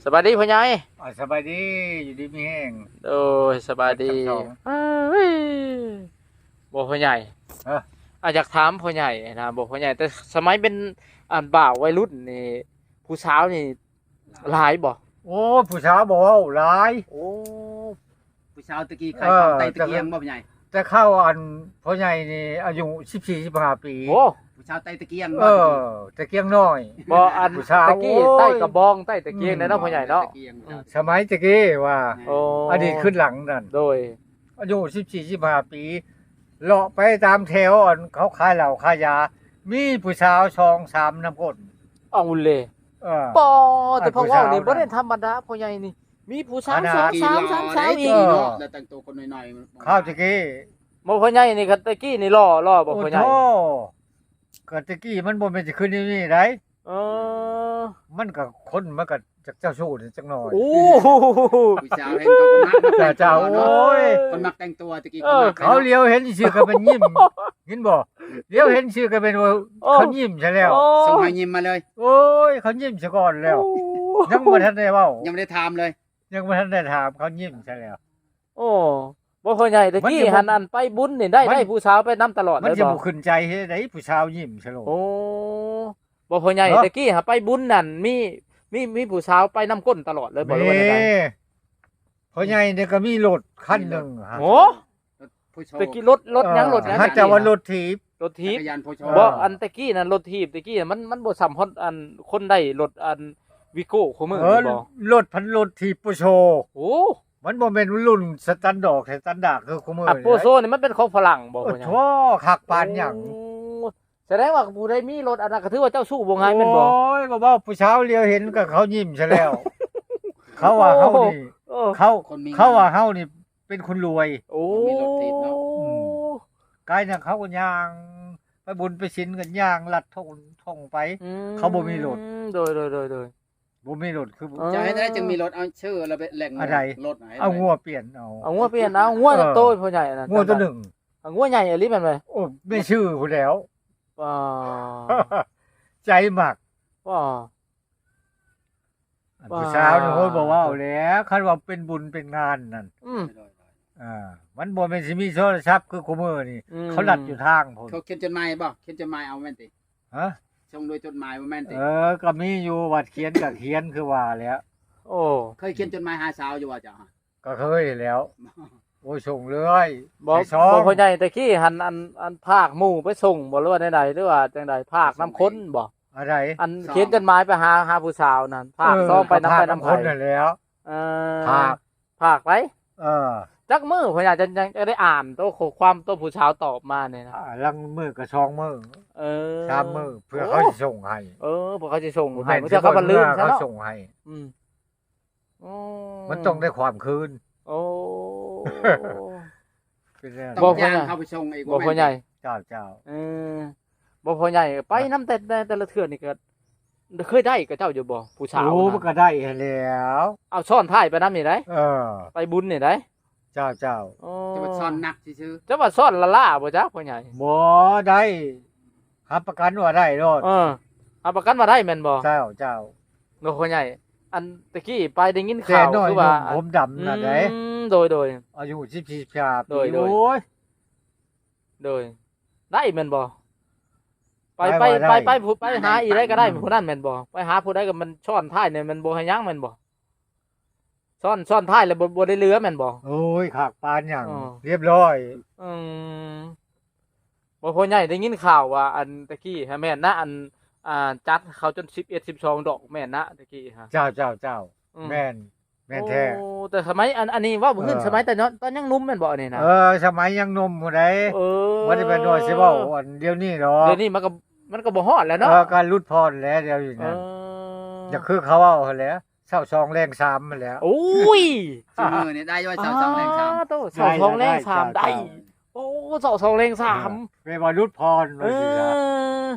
ສະບາຍດີພໍ່ໃຫຍ່. ອ່າ ສະບາຍດີ ຢູ່ດີມີແຮງ. ໂດຍ ສະບາຍດີ. ເອີຍ ບໍ່ພໍ່ໃຫຍ່ ເອີ ອາ ຢາກຖາມພໍ່ໃຫຍ່ນະ ບໍ່ພໍ່ໃຫຍ່ ແຕ່ສະໄໝເປັນ ອັນ ບ່າວໄວລຸ້ນນີ້ ຜູ້ສາວນີ້ຫຼາຍບໍ່? ໂອ້ ຜູ້ສາວບໍ່ເວົ້າຫຼາຍ. ໂອ້ ຜູ້ສາວແຕ່ກີ້ ເອີ ຂາຍເຂົ້າໄຕ້ຕະກຽງບໍ່ພໍ່ໃຫຍ່? ແຕ່ເຂົ້າ ອັນ ພໍ່ໃຫຍ່ນີ້ອາຍຸສິບສີ່ ສິບຫ້າປີ. ໂອ້ ຜູ້ສາວໄຕ້ຕະກຽງ ເອີ ຕະກຽງນ້ອຍ. ບໍ່ ອັນ ຜູ້ສາວ ແຕ່ກີ້ ໂອ້ຍ ໄຕ້ກະບອງ ໄຕ້ຕະກຽງ ອືມ ແດ່ເນາະພໍ່ໃຫຍ່ເນາະ. ຕະກຽງ ອືມ ສະໄໝແຕ່ກີ້ວ່າ ໂອ້ ອະດີດຄືນຫຼັງນັ້ນ. ໂດຍ ອາຍຸສິບສີ່ ສິບຫ້າປີ ເລາະໄປຕາມແຖວ ອັນ ເຂົາຂາຍເຫຼົ້າຂາຍຢາ ມີຜູ້ສາວສອງສາມນຳກົ້ນ. ເອົາເລີຍ ເອີ ປໍ ແຕ່ພໍ່ເວົ້ານີ້ບໍ່ໄດ້ທຳມະດາ ພໍ່ໃຫຍ່ນີ້ ມີຜູ້ສາວສອງສາມ ສາມສາວອີກເນາະ. ແລ້ວແຕ່ງໂຕຄົນນ້ອຍໆ ຄາວແຕ່ກີ້ ບໍ່ພໍ່ໃຫຍ່ນີ້ ຄັນແຕ່ກີ້ນີ້ຫຼໍ່ ຫຼໍ່ບໍ່ພໍ່ໃຫຍ່? ໂອ້ໂທ້ ກະແຕ່ກີ້ມັນບໍ່ແມ່ນຊິຄືແນວນີ້ໃດ. ເອີ ມັນກະຄົນມັນກະຈັກເຈົ້າຊູ້ຈັກໜ້ອຍ. ໂອ້ ຜູ້ສາວເຫັນເຂົາກໍມັກ ເຈົ້າ ໂອ້ຍ ຄົນມັກແຕ່ງຕົວແຕ່ກີ້ ເອີ ເຂົາມັກ ເຂົາຫຼຽວເຫັນຊື່ກະແມ່ນຍິ້ມ ເຫັນບໍ່? ຫຼຽວເຫັນຊື່ກະແມ່ນວ່າ ເຂົາຍິ້ມຊະແລ້ວ. ໂອ້ ສົ່ງໃຫ້ຍິ້ມມາເລີຍ. ໂອ້ຍ ເຂົາຍິ້ມຊະກ່ອນແລ້ວ. ໂອ້ ຍັງບໍ່ທັນໄດ້ເວົ້າ ຍັງບໍ່ໄດ້ຖາມເລີຍ ຍັງບໍ່ທັນໄດ້ຖາມ ເຂົາຍິ້ມຊະແລ້ວ. ໂອ້ ບໍ່ພໍ່ໃຫຍ່ ແຕ່ກີ້ຫັ້ນ ອັນ ໄປບຸນນີ້ໄດ້ ໄດ້ຜູ້ສາວໄປນຳຕະຫຼອດເລີຍບໍ່? ມັນຊິບໍ່ຂຶ້ນໃຈເຮັດໃດ ຜູ້ສາວຍິ້ມຊະໂລດ. ໂອ້ ບໍ່ພໍ່ໃຫຍ່ ເນາະ ແຕ່ກີ້ຫາໄປບຸນນັ້ນ ມີ ມີ ມີຜູ້ສາວໄປນຳກົ້ນຕະຫຼອດເລີຍບໍ່ ຫຼືວ່າແນວໃດ? ພໍ່ໃຫຍ່ນີ້ກະມີລົດຄັນໜຶ່ງ. ໂອ້ ແຕ່ກີ້ລົດ ລົດຫຍັງ ເອີ ລົດຫຍັງ? ຫາກແຕ່ວ່າລົດຖີບ ລົດຖີບ ຈັກກະຍານໂພໂຊ. ບໍ່ ອັນແຕ່ກີ້ນະ ລົດຖີບແຕ່ກີ້ນະ ມັນ ມັນບໍ່ສ່ຳຮອດ ອັນ ຄົນໄດ້ລົດ ອັນ ວີໂກ້ຄູ່ມື້ ເອີ ນີ້ບໍ່? ລົດພັນລົດຖີບໂພໂຊ. ໂອ້ ມັນບໍ່ແມ່ນລຸ້ນສະຕານດອກ ສະຕານດາກຄືຄູ່ມື້. ອາ ໂພໂຊນີ້ມັນເປັນຂອງຝຣັ່ງບໍ່? ໂອ້ໂທ້ ຄັກປານຫຍັງ. ໂອ້ ສະແດງວ່າຜູ້ໃດມີລົດອັນນັ້ນ ກະຖືວ່າເຈົ້າຊູ້ບໍ່ງ່າຍແມ່ນບໍ່? ໂອ້ຍ ບໍ່ເວົ້າ ຜູ້ສາວຫຼຽວເຫັນກະເຂົາຍິ້ມຊະແລ້ວ. ເຂົາວ່າເຮົານີ້ ເອີ ເຂົາ ເຂົາວ່າເຮົານີ້ເປັນຄົນລວຍ. ໂອ້ ມີລົດຖີບເນາະ. ອືມ ກາຍນະ ເຂົາກະຍ່າງໄປບຸນໄປສິນກະຍ່າງລັດທົ່ງ ທົ່ງໄປ. ອືມ ເຂົາບໍ່ມີລົດ. ໂດຍ ໂດຍ ໂດຍ ໂດຍ ບໍ່ມີລົດຄື ເອີ ຈະເຮັດຈັ່ງໃດຈຶ່ງມີລົດ? ເອົາ ຊື້ແລ້ວໄປແລ່ງ ອັນໃດ? ລົດໃຫ້ ເອົາງົວປ່ຽນເອົາ. ເອົາງົວປ່ຽນເອົາ. ງົວຈັກໂຕພໍ່ໃຫຍ່ອັນນັ້ນ? ງົວໂຕໜຶ່ງ. ອາ ງົວໃຫຍ່ອີ່ຫຼີແມ່ນບໍ່? ໂອ້ ແມ່ນຊື່ພຸ້ນແລ້ວ. ປາ ໃຈມັກ. ປາ ອັນ ຜູ້ສາວນີ້ ໂອ້ຍ ບໍ່ເວົ້າແລ້ວ ຄັນວ່າເປັນບຸນເປັນງານນັ້ນ. ອືມ ອ່າ ມັນບໍ່ແມ່ນຊິມີໂທລະສັບຄືຄູ່ມື້ນີ້. ອືມ ເຂົາລັດຢູ່ທາງພຸ້ນ. ເຂົາຂຽນຈົດໝາຍບໍ່? ຂຽນຈົດໝາຍເອົາແມ່ນຕິ? ຮະ? ສົ່ງໂດຍຈົດໝາຍບໍ່ແມ່ນຕິ? ເອີ ກະມີຢູ່ ວ່າຂຽນກະຂຽນຄືວ່າແຫຼະ. ໂອ້ ເຄີຍຂຽນຈົດໝາຍຫາສາວຢູ່ບໍ່ເຈົ້າ? ກະເຄີຍແລ້ວ. ໂອ້ຍ ສົ່ງເລື້ອຍ. ບໍ່ ໃຫ້ຊອງ ບໍ່ພໍ່ໃຫຍ່ ແຕ່ກີ້ຫັ້ນ ອັນ ອັນ ພາກໝູ່ໄປສົ່ງບໍ່ ຫຼືວ່າແນວໃດ ຫຼືວ່າຈັ່ງໃດ? ພາກນຳຄົນບໍ່? ອັນໃດ? ອັນຂຽນຈົດໝາຍໄປຫາ ຫາຜູ້ສາວນັ້ນ ພາກ ເອີ ຊອງໄປນຳ ພາກນຳໃຜ? ນຳຄົນຫັ້ນແຫຼ້ວ. ເອີ ພາກ ພາກໄປ. ເອີ ຈັກມື້ພໍ່ໃຫຍ່ ຈັ່ງ ຈັ່ງ ຈັ່ງໄດ້ອ່ານໂຕຂໍ້ຄວາມ ໂຕຜູ້ສາວຕອບມານີ້ນະ? ອ່າ ລາງມື້ກະສອງມື້. ເອີ ສາມມື້ ເພື່ອເຂົາຊິສົ່ງໃຫ້. ເອີ ເພື່ອເຂົາຊິສົ່ງໃຫ້ ເພື່ອເຂົາບັນລືມຊະເນາະ ເຂົາສົ່ງໃຫ້. ອືມ ໂອ້ ມັນຕ້ອງໄດ້ຄວາມຄືນ. ໂອ້ ຕ້ອງຈ້າງເຂົາໄປສົ່ງອີກບໍ່ ພໍ່ໃຫຍ່? ເຈົ້າ ເຈົ້າ. ເອີ ບໍ່ພໍ່ໃຫຍ່ ໄປນຳແຕ່ ແຕ່ລະເທື່ອນີ້ກະເຄີຍໄດ້ກະເຈົ້າຢູ່ບໍ່ ຜູ້ສາວ? ໂອ້ ມັນກະໄດ້ຫັ້ນແຫຼ້ວ. ເອົາຊ້ອນທ້າຍໄປນຳນີ້ໃດ໋. ເອີ ໄປບຸນນີ້ໃດ໋. ເຈົ້າ ເຈົ້າ. ໂອ້ ຈະວ່າຊ້ອນໜັກຊື່ໆ ຈະວ່າຊ້ອນລ້າໆບໍ່ຈັກ ພໍ່ໃຫຍ່? ບໍ່ໄດ້ ຮັບປະກັນວ່າໄດ້ໂລດ. ເອີ ຮັບປະກັນວ່າໄດ້ແມ່ນບໍ່? ເຈົ້າ ເຈົ້າ. ໂດຍ ພໍ່ໃຫຍ່ ອັນຕະກີ້ໄປໄດ້ຍິນຂ່າວຄືວ່າ ຜົມດຳນັ້ນໃດ໋. ອືມ ໂດຍ ໂດຍ ອາຍຸສິບສີ່ ສິບຫ້າປີ. ໂດຍ ໂດຍ ໂອ້ຍ ໂດຍ ໄດ້ແມ່ນບໍ່? ໄປ ໄປ ໄປ ໄປ ໄປຫາອີ່ໃດກະໄດ້ຜູ້ນັ້ນແມ່ນບໍ່? ໄປຫາຜູ້ໃດກະມັນຊ້ອນທ້າຍນີ້ ມັນບໍ່ໃຫ້ຫຍັງແມ່ນບໍ່? ຊ້ອນ ຊ້ອນທ້າຍແລ້ວບໍ່ ບໍ່ໄດ້ເຫຼືອແມ່ນບໍ່? ໂອ້ຍ ຄັກປານຫຍັງ. ອໍ ລຽບລ້ອຍ. ອືມ ບໍ່ ພໍ່ໃຫຍ່ ໄດ້ຍິນຂ່າວວ່າ ອັນຕະກີ້ຫັ້ນແມ່ນນະ ອັນ ອ່າ ຈັດເຂົາຈົນສິບເອັດ ສິບສອງດອກແມ່ນນະ ຕະກີ້ຫັ້ນ. ເຈົ້າ ເຈົ້າ ເຈົ້າ. ອືມ ແມ່ນ ແມ່ນແທ້. ໂອ້ ແຕ່ສະໄໝ ອັນ ອັນນີ້ເວົ້າເຖິງ ເອີ ສະໄໝແຕ່ຕອນ ຕອນຍັງໜຸ່ມແມ່ນບໍ່ ອັນນີ້ນະ? ເອີ ສະໄໝຍັງໜຸ່ມພຸ້ນໃດ໋. ເອີ ບໍ່ໄດ້ແມ່ນວ່າຊິເວົ້າອັນດຽວນີ້ດອກ. ດຽວນີ້ມັນກະ ມັນກະບໍ່ຮອດແລ້ວເນາະ. ເອີ ກະຫຼຸດຜ່ອນແລ້ວດຽວນີ້ນະ. ເອີ ກະຄືເຂົາເວົ້າຫັ້ນແຫຼະ ເຊົ້າສອງແລງສາມຫັ້ນແຫຼະ. ໂອ້ຍ ຊຸມື້ນີ້ໄດ້ຢູ່ວ່າເຊົ້າສອງແລງສາມ. ໂຕ ເຊົ້າສອງແລງສາມໄດ້. ເຈົ້າ ເຈົ້າ. ໂອ້ ເຊົ້າສອງແລງສາມ. ເອີ ແປວ່າຫຼຸດຜ່ອນ. ເອີ ວ່າຊີ້ນະ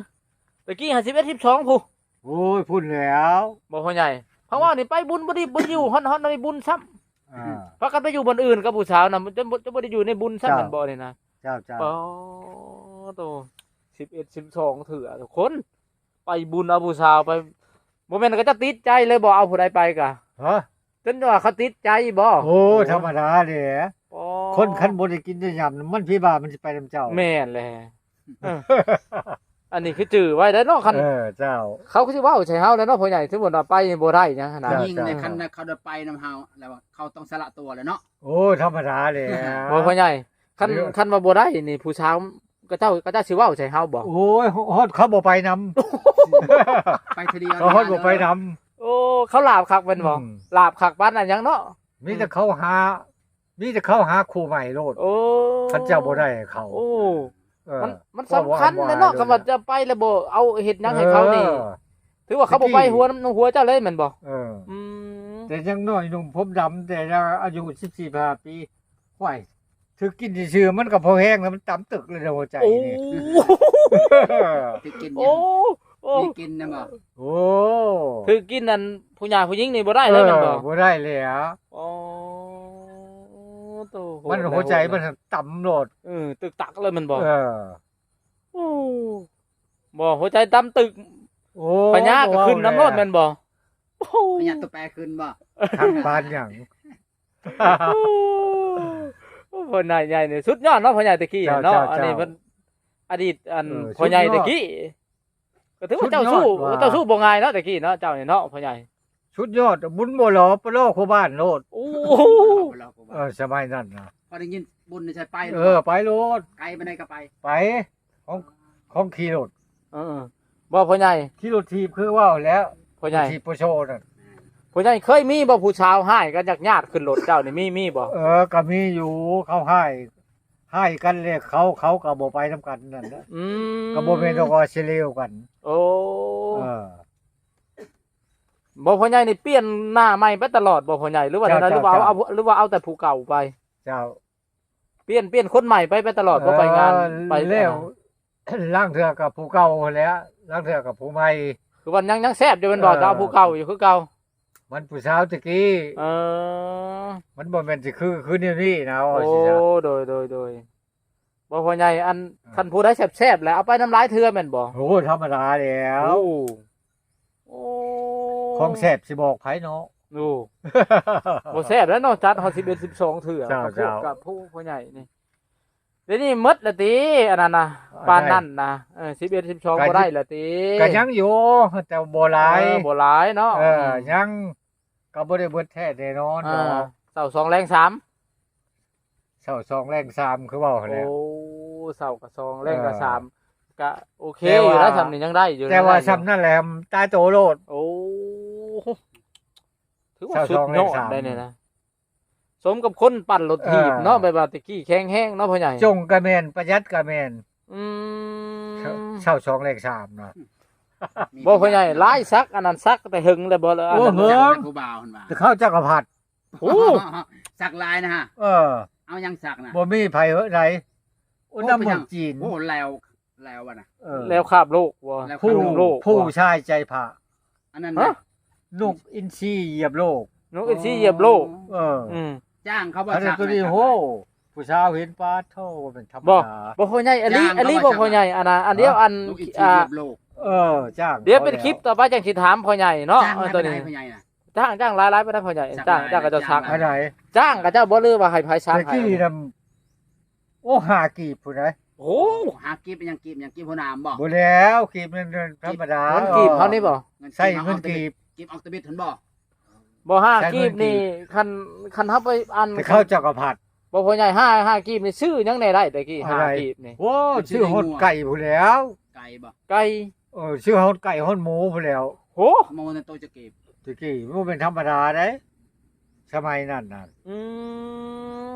ຕະກີ້ຫາສິບເອັດ ສິບສອງພຸ້ນ. ໂອ້ຍ ພຸ້ນແລ້ວ ບໍ່ພໍ່ໃຫຍ່. ເພາະວ່ານີ້ໄປບຸນບໍ່ໄດ້ ບໍ່ໄດ້ຢູ່ຮອດ ຮອດໃນບຸນຊ້ຳ. ອ່າ ພາກັນໄປຢູ່ບ່ອນອື່ນກັບຜູ້ສາວນະ ຈະ ຈະບໍ່ໄດ້ຢູ່ໃນບຸນຊ້ຳ. ເຈົ້າ ແມ່ນບໍ່ນີ້ນະ? ເຈົ້າ ເຈົ້າ. ປາໂຕ ສິບເອັດ ສິບສອງເທື່ອທຸກຄົນ ໄປບຸນເອົາຜູ້ສາວໄປ ບໍ່ແມ່ນເຂົາຈະຕິດໃຈເລີຍບໍ່ ເອົາຜູ້ໃດໄປກະ? ຮະ ຈົນວ່າເຂົາຕິດໃຈບໍ? ໂອ້ ໂອ້ ທຳມະດາເດ້. ອໍ ຄົນຄັນບໍ່ໄດ້ກິນໄດ້ຫຍັບ ມັນພິບາດມັນຊິໄປນຳເຈົ້າ. ແມ່ນແຫຼະ. ເອີ ອັນນີ້ຄືຈື່ໄວ້ແລ້ວເນາະ ຄັນ ເອີ ເຈົ້າ ເຂົາຄືຊິເວົ້າໃສ່ເຮົາແລ້ວເນາະ ພໍ່ໃຫຍ່ ສົມມຸດວ່າໄປບໍ່ໄດ້ຫຍັງຫັ້ນນະ. ຍິງໃນ ເຈົ້າ ຄັນເຂົາໄດ້ໄປນຳເຮົາແລ້ວ ເຂົາຕ້ອງສະຫຼະຕົວແລ້ວເນາະ. ໂອ້ ທຳມະດາແຫຼະ. ບໍ່ ພໍ່ໃຫຍ່ ຄັນ ເອີ ຄັນວ່າບໍ່ໄດ້ນີ້ ຜູ້ສາວ ເຂົາເຈົ້າ ເຂົາເຈົ້າຊິເວົ້າໃສ່ເຮົາບໍ່? ໂອ້ຍ ຮອດເຂົາບໍ່ໄປນຳ ໄປເທື່ອດຽວ ເຂົາຮອດບໍ່ໄປນຳ. ໂອ້ ເຂົາລາບຄັກແມ່ນບໍ່? ອືມ ລາບຄັກປານອັນຫຍັງເນາະ. ມີແຕ່ເຂົາຫາ ອືມ ມີແຕ່ເຂົາຫາຄູ່ໃໝ່ໂລດ. ໂອ້ ຄັນເຈົ້າບໍ່ໄດ້ເຂົາ. ໂອ້ ເອີ ມັນ ມັນສຳຄັນແຫຼະເນາະ. ຄຳວ່າຈະໄປແລ້ວບໍ່ເອົາເຮັດຫຍັງໃຫ້ເຂົານີ້ ເອີ ຖືວ່າເຂົາບໍ່ໄປຫົວນຳຫົວເຈົ້າເລີຍແມ່ນບໍ່? ເອີ ອືມ ແຕ່ຍັງນ້ອຍໜຸ່ມຜົມດຳ ແຕ່ອາຍຸສິບສີ່ ສິບຫ້າປີ ຫ້ວຍ ຖືກກິນຊື່ໆ ມັນກໍພໍແຮງແລ້ວ ມັນຕຳຕຶກເລີຍໃນຫົວໃຈນີ້. ໂອ້ ຖືກກິນ ໂອ້ ມີກິນນຳບໍ່? ໂອ້ ຖືກກິນອັນຜູ້ຫຍ່າຜູ້ຍິງນີ້ບໍ່ໄດ້ເລີຍແມ່ນບໍ່? ເອີ ບໍ່ໄດ້ແລ້ວ. ອໍ ໂຕ ມັນຫົວໃຈມັນຕຳໂລດ. ເອີ ຕຶກຕັກເລີຍແມ່ນບໍ່? ເອີ ໂອ້ ບໍ່ ຫົວໃຈຕຳຕຶກ. ໂອ້ ພະຍາດກໍຂຶ້ນນຳໂລດແມ່ນບໍ່? ໂອ້ ພະຍາດຕົວແປຂຶ້ນບໍ່? ທັງປານຫຍັງ. ໂອ້ ໂອ້ ພໍ່ໃຫຍ່ໃຫຍ່ນີ້ສຸດຍອດເນາະ ພໍ່ໃຫຍ່ແຕ່ກີ້ເນາະ. ເຈົ້າ ເຈົ້າ ອັນນີ້ເພິ່ນອະດີດອັນ ເອີ ພໍ່ໃຫຍ່ແຕ່ກີ້ ສຸດຍອດ ກໍຖືວ່າເຈົ້າສູ້ ເຈົ້າສູ້ບໍ່ງ່າຍເນາະ ແຕ່ກີ້ເນາະ ເຈົ້ານີ້ເນາະ ພໍ່ໃຫຍ່. ສຸດຍອດ ບຸນບໍ່ຫຼໍ ປະຫຼໍຄູ່ບ້ານໂລດ. ໂອ້ ເອີ ສະໄໝນັ້ນນະ ພໍໄດ້ຍິນບຸນໃນໃສໄປ ເອີ ໄປໂລດ ໄກປານໃດກໍໄປ ໄປ ຂອງ ຂອງຂີ່ລົດ. ເອີ ບໍ່ ພໍ່ໃຫຍ່ ຂີ່ລົດຖີບຄືເວົ້າແລ້ວ ພໍ່ໃຫຍ່ ຖີບປະໂຊນັ້ນ. ພໍ່ໃຫຍ່ ເຄີຍມີບໍ່ຜູ້ສາວຮ້າຍກັນ ຍາດໆ ຂຶ້ນລົດເຈົ້ານີ້ ມີ ມີບໍ່? ເອີ ກໍມີຢູ່ ເຂົາຮ້າຍ ຮ້າຍກັນແລ້ວ ເຂົາ ເຂົາກໍບໍ່ໄປນຳກັນນັ້ນແຫຼະ. ອືມ ກໍບໍ່ແມ່ນວ່າຊິເລວກັນ. ໂອ້ ເອີ ບໍ່ ພໍ່ໃຫຍ່ນີ້ປ່ຽນໜ້າໃໝ່ໄປຕະຫຼອດບໍ່ ພໍ່ໃຫຍ່ ຫຼືວ່າແນວໃດ? ເຈົ້າ ຫຼືວ່າເອົາ ເຈົ້າ ເອົາ ຫຼືວ່າເອົາແຕ່ຜູ້ເກົ່າໄປ? ເຈົ້າ ປ່ຽນ ປ່ຽນຄົນໃໝ່ໄປ ໄປຕະຫຼອດບໍ່? ເອີ ໄປງານ ໄປແລ້ວ ລາງເທື່ອກໍຜູ້ເກົ່າຫັ້ນແຫຼະ ລາງເທື່ອກໍຜູ້ໃໝ່. ຄືວ່າຍັງ ຍັງແຊບຢູ່ແມ່ນບໍ່? ເອີ ກໍເອົາຜູ້ເກົ່າຢູ່ຄືເກົ່າ. ມັນຜູ້ສາວແຕ່ກີ້. ເອີ ມັນບໍ່ແມ່ນຊິຄື ຄືແນວນີ້ນະ ເວົ້າ ໂອ້ ຊິຊະ. ໂດຍ ໂດຍ ໂດຍ ບໍ່ ພໍ່ໃຫຍ່ ອັນ ເອີ ຄັນຜູ້ໃດແຊບໆ ແລ້ວເອົາໄປນຳຫຼາຍເທື່ອແມ່ນບໍ່? ໂອ້ ທຳມະດາແລ້ວ. ໂອ້ ໂອ້ ຂອງແຊບຊິບອກໃຜເນາະ. ໂອ້ ບໍ່ແຊບແລ້ວເນາະ ຈັດຮອດສິບເອັດ ສິບສອງເທື່ອ. ເຈົ້າ ກັບພວກ ເຈົ້າ ກັບພວກພໍ່ໃຫຍ່ນີ້ ດຽວນີ້ໝົດລະຕິ ອັນນັ້ນນະ ອັນໃດ? ປານນັ້ນນະ ເອີ ສິບເອັດ ສິບສອງ ກໍ ບໍ່ໄດ້ລະຕິ ກໍຍັງຢູ່ ແຕ່ບໍ່ຫຼາຍ. ເອີ ບໍ່ຫຼາຍເນາະ. ເອີ ອືມ ຍັງ ກໍບໍ່ໄດ້ເບິດແທ້ແນ່ນອນ. ອ່າ ດອກ ເຊົ້າສອງແລງສາມ ເຊົ້າສອງແລງສາມ ຄືເວົ້າຫັ້ນແຫຼະ. ໂອ້ ເຊົ້າກໍສອງ ແລງກໍສາມ ເອີ ກໍໂອເຄຢູ່ນະ. ສ່ຳນີ້ຍັງໄດ້ຢູ່ ແຕ່ວ່າສ່ຳນັ້ນແຫຼະ ຕາຍໂຕໂລດ. ໂອ້ ຖືວ່າສຸດຍອດໄດ໋ນີ້ນະ. ສົມກັບຄົນປັ່ນລົດຖີບເນາະ. ເອີ ແບບວ່າແຕ່ກີ້ແຂງແຮງເນາະ ພໍ່ໃຫຍ່. ຈົ່ງກໍແມ່ນ ປະຢັດກໍແມ່ນ. ອືມ ເຊົ້າສອງແລງສາມນະ. ບໍ່ ພໍ່ໃຫຍ່ ຫຼາຍສັກ ອັນນັ້ນສັກແຕ່ເຫິງແລ້ວບໍ່? ອັນນັ້ນ ໂອ້ ເຫິງ ຜູ້ບ່າວຫັ້ນວ່າ ແຕ່ເຂົ້າຈັກກະພັດ. ໂອ້ ສັກຫຼາຍນະຮະ. ເອີ ເອົາຫຍັງສັກນະ? ບໍ່ມີໃຜເຮີ້ໃດ. ໂອ້ ໂອ້ ນ້ຳເມືອງຈີນ. ໂອ້ ແລ້ວ ແລ້ວຫັ້ນນະ. ເອີ ແລ້ວຄາບໂລກບໍ່? ແລ້ວຄາບໂລກ ຜູ້ ຜູ້ຊາຍໃຈພະ ອັນນັ້ນນະ ນົກອິນຊີຢຽບໂລກ. ນົກອິນຊີຢຽບໂລກ. ເອີ ອືມ ຈ້າງເຂົາບໍ່ສັກນະ? ໂອ້ ຜູ້ສາວເຫັນ ປາດໂທ ບໍ່ແມ່ນທຳມະດາ. ບໍ່ ພໍ່ໃຫຍ່ ອີ່ຫຼີ ຈ້າງເຂົາບໍ່ສັກນະ? ອີ່ຫຼີບໍ່ ພໍ່ໃຫຍ່? ອັນນ່າ ອັນດຽວ ຮະ? ອັນ ນົກອິນຊີຢຽບໂລກ. ເອີ ຈ້າງ ດຽວເປັນຄລິບຕໍ່ໄປຈັ່ງຊິຖາມພໍ່ໃຫຍ່ເນາະ. ເອີ ໂຕນີ້ ຈ້າງ ຈ້າງຫຼາຍໆ ປານໃດພໍ່ໃຫຍ່? ຈ້າງ ຈ້າງເຂົາເຈົ້າສັກ. ອັນໃດ? ຈ້າງເຂົາເຈົ້າບໍ່ ຫຼືວ່າໃຫ້ໃຜສັກໃຫ້? ແຕ່ກີ້ນະ ໂອ້ ຫ້າກີບພຸ້ນໃດ໋. ໂອ້ ຫ້າກີບ ຫຍັງກີບ ຫຍັງ ກີບຫົວໜາມບໍ່? ບໍ່ແລ້ວ ກີບນັ້ນທຳມະດາ. ເງິນກີບເຮົານີ້ບໍ່? ໃຊ້ເງິນກີບ ກີບອອກຕະບິດຫັ້ນບໍ່? ບໍ່ ຫ້າກີບນີ້ ຄັນ ຄັນເຮົາໄປອັນ ໄປເຂົ້າຈັກກະພັດ. ບໍ່ ພໍ່ໃຫຍ່ ຫ້າ ຫ້າກີບນີ້ຊື້ຫຍັງແດ່ໄດ້ແຕ່ກີ້ ຫ້າກີບນີ້? ໂອ້ ຊື້ຮອດໄກ່ພຸ້ນແລ້ວ. ໄກ່ບໍ່? ໄກ່. ເອີ ຊື້ຮອດໄກ່ຮອດໝູພຸ້ນແລ້ວ. ໂອ້ ໝູນັ້ນໂຕຈັກກີບ? ແຕ່ກີ້ບໍ່ແມ່ນທຳມະດາເດ້ ສະໄໝນັ້ນນະ. ອືມ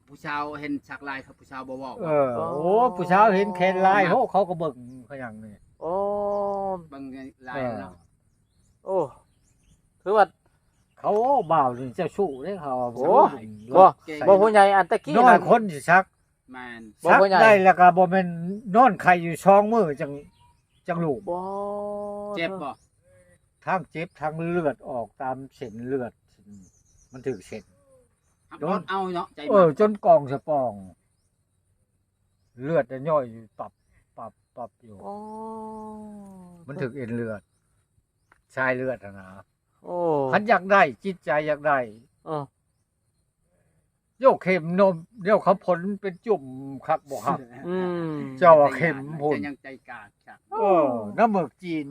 ຜູ້ສາວເຫັນສັກລາຍ ຜູ້ສາວບໍ່ເວົ້າ. ເອີ ອໍ ໂອ້ ຜູ້ສາວເຫັນແຂນລາຍ ໂອ້ ເຂົາກໍເບິ່ງຄືຫຍັງນີ້. ໂອ້ ເບິ່ງລາຍເນາະ. ເອີ ໂອ້ ຄືວ່າເຂົາ ໂອ້ ບ່າວນີ້ເຈົ້າຊູ້ເດ້ເຂົາ. ໂອ້ ບໍ່ ບໍ່ ພໍ່ໃຫຍ່ ອັນຕະກີ້ ນ້ອຍຄົນຊິສັກ. ແມ່ນ ບໍ່ ພໍ່ໃຫຍ່ ໄດ້ແລ້ວກໍບໍ່ແມ່ນນອນໄຂ້ຢູ່ສອງມື້ຈັ່ງ ຈັ່ງລູກ. ບໍ່ ເຈັບບໍ່? ທັງເຈັບທັງເລືອດອອກຕາມເສັ້ນເລືອດ ມັນຖືກເສັ້ນ ເອົາເນາະ ໃຈ ເອີ ຈົນກອງສະປອງ ເລືອດນະຍ້ອຍຢູ່ປັບ ປັບ ປັບຢູ່. ອໍ ມັນຖືກເອັນເລືອດ ສາຍເລືອດຫັ້ນນະ. ໂອ້ ຄັນຢາກໄດ້ ຈິດໃຈຢາກໄດ້ ເອີ ໂຍກເຂັມນົມ ດຽວເຂົາພົນເປັນຈຸ່ມຄັກບໍ່ຄັກ ອືມ ເຈົ້າວ່າເຂັມພຸ້ນ ຈະຍັງໃຈກາດຄັກ ເອີ ນ້ຳເໝິກຈີນ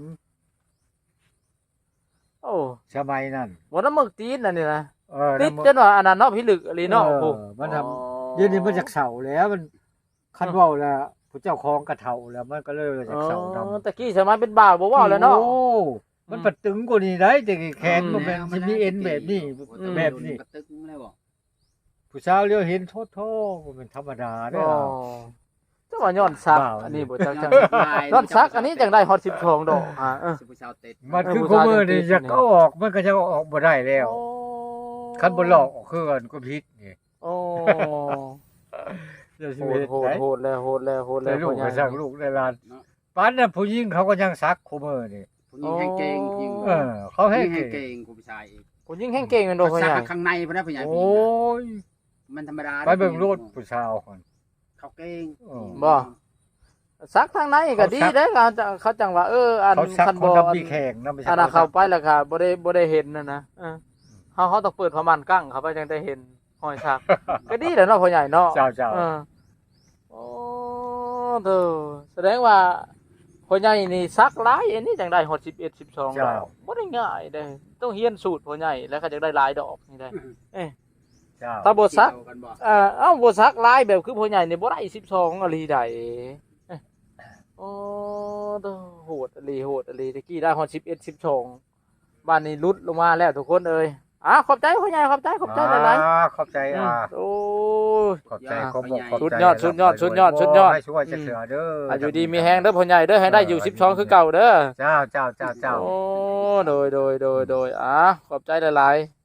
ໂອ້ ສະໄໝນັ້ນ ບໍ່ ນ້ຳເໝິກຈີນອັນນີ້ນະ ເອີ ຕິດ ນ້ຳເໝິກ ຈົນວ່າອັນນັ້ນເນາະ ພິລຶກອີ່ຫຼີເນາະ ເອີ ໂອ້ ມັນທຳ ອໍ ດຽວນີ້ມັນຢາກເຊົາແລ້ວ ມັນ ຄັນເວົ້າແລ້ວ ຜູ້ເຈົ້າຂອງກະເຖົ້າແລ້ວ ມັນກໍເລີຍຢາກເຊົານຳ ອໍ ແຕ່ກີ້ສະໄໝເປັນບ່າວບໍ່ເວົ້າແລ້ວເນາະ ໂອ້ ມັນ ອືມ ພັດຕຶງກວ່ານີ້ໄດ໋ ແຕ່ແຂນ ອືມ ບໍ່ແມ່ນຊິມີເອັນແບບນີ້ ອືມ ແບບນີ້ ກະຕຶງແລ້ວບໍ່ ຜູ້ສາວຫຼຽວເຫັນ ໂທ້ໆ ບໍ່ແມ່ນທຳມະດາເດ້ ອໍ ເຈົ້າວ່າຍ້ອນສັກ ບ່າວ ອັນນີ້ບໍ່ຈັກ ຍ້ອນສັກລາຍ ຍ້ອນສັກອັນນີ້ຈັ່ງໄດ້ຮອດສິບສອງດອກ ອ່າ ເອີ ຜູ້ສາວຕິດ ມັນຄື ເອີ ຜູ້ຊາຍ ຄຸມື້ນີ້ ຍັງຕິດຢູ່ນີ້ ຢາກເອົາອອກ ມັນກໍຍັງເອົາອອກບໍ່ໄດ້ແລ້ວ ໂອ້ ຄັນບໍ່ລອກອອກຄືກັນກໍຜິດນີ້ ໂອ້ ຢ່າຊິເຮັດ ໂຫດ ໂຫດແລ້ວ ໂຫດແລ້ວ ໂຫດແລ້ວ ແຕ່ລູກກໍ ພໍ່ໃຫຍ່ ຊ່າງລູກແລະຫຼານ ເນາະ ປານນັ້ນຜູ້ຍິງເຂົາກໍຍັງສັກຄູ່ມື້ນີ້ ຜູ້ຍິງແຮງເກັ່ງ ອໍ ຜູ້ຍິງ ເອີ ເຂົາແຮງ ຜູ້ຍິງແຮງເກັ່ງ ເກັ່ງກວ່າຜູ້ຊາຍອີກ ຜູ້ຍິງແຮງເກັ່ງແມ່ນບໍ່ ພໍ່ໃຫຍ່ ສັກຂ້າງໃນພຸ້ນນະ ຜູ້ໃຫຍ່ ໂອ້ຍ ມັນທຳມະດາ ໄປເບິ່ງໂລດ ຜູ້ສາວຫັ້ນ ເຂົາເກັ່ງ ເອີ ບໍ່ ສັກທາງໃນກໍດີເດ້ ເຂົາສັກ ເຂົາຈັ່ງ ເຂົາຈັ່ງວ່າ ເອີ ອັນ ເຂົາສັກ ຄັນບໍ່ ຄົນນຳມີແຂງນຳ ອັນນັ້ນເຂົາໄປແລ້ວກໍບໍ່ໄດ້ ບໍ່ໄດ້ເຫັນຫັ້ນນະ ເອີ ເຮົາ ເຮົາຕ້ອງເປີດຜ້າມ່ານກັ້ງເຂົ້າໄປຈັ່ງໄດ້ເຫັນຮອຍສັກ ກໍດີແຫຼະເນາະພໍ່ໃຫຍ່ເນາະ ເຈົ້າໆ ເອີ ໂອ້ ໂທ້ ສະແດງວ່າພໍ່ໃຫຍ່ນີ້ສັກຫຼາຍ ອັນນີ້ຈັ່ງໄດ້ຮອດສິບເອັດ ສິບສອງ ເຈົ້າ ດອກ ບໍ່ໄດ້ງ່າຍເດ້ ຕ້ອງຮຽນສູດພໍ່ໃຫຍ່ ແລ້ວກໍຈັ່ງໄດ້ຫຼາຍດອກນີ້ໄດ໋ ອືມ ເອີ ເຈົ້າ ຖ້າບໍ່ສັກ ກ່ຽວກັນບໍ່ ເອີ ເອົ້າ ບໍ່ສັກຫຼາຍແບບຄືພໍ່ໃຫຍ່ນີ້ບໍ່ໄດ້ສິບສອງອີ່ຫຼີໃດ໋ ເອີ ໂອ້ ໂທ້ ໂຫດອີ່ຫຼີ ໂຫດອີ່ຫຼີ ແຕ່ກີ້ໄດ້ຮອດສິບເອັດ ສິບສອງ ບາດນີ້ຫຼຸດລົງມາແລ້ວທຸກຄົນເອີຍ ອ່າ ຂອບໃຈພໍ່ໃຫຍ່ ຂອບໃຈ ຂອບໃຈຫຼາຍໆ ອ່າ ຂອບໃຈ ອືມ ອ່າ ໂອ້ຍ ຂອບໃຈ ອ່າ ຂອບອົກຂອບໃຈ ສຸດຍອດ ສຸດຍອດ ສຸດຍອດ ສຸດຍອດ ໃຫ້ຊ່ວຍ ອືມ ຊ່ວຍເຫຼືອເດີ ອ່າ ຢູ່ດີມີແຮງເດີພໍ່ໃຫຍ່ເດີ ໃຫ້ໄດ້ຢູ່ ເອີ ຢູ່ ສິບສອງຄືເກົ່າເດີ ເຈົ້າ ເຈົ້າ ເຈົ້າ ໂອ້ ໂດຍ ໂດຍ ໂດຍ ໂດຍ ອ່າ ຂອບໃຈຫຼາຍໆ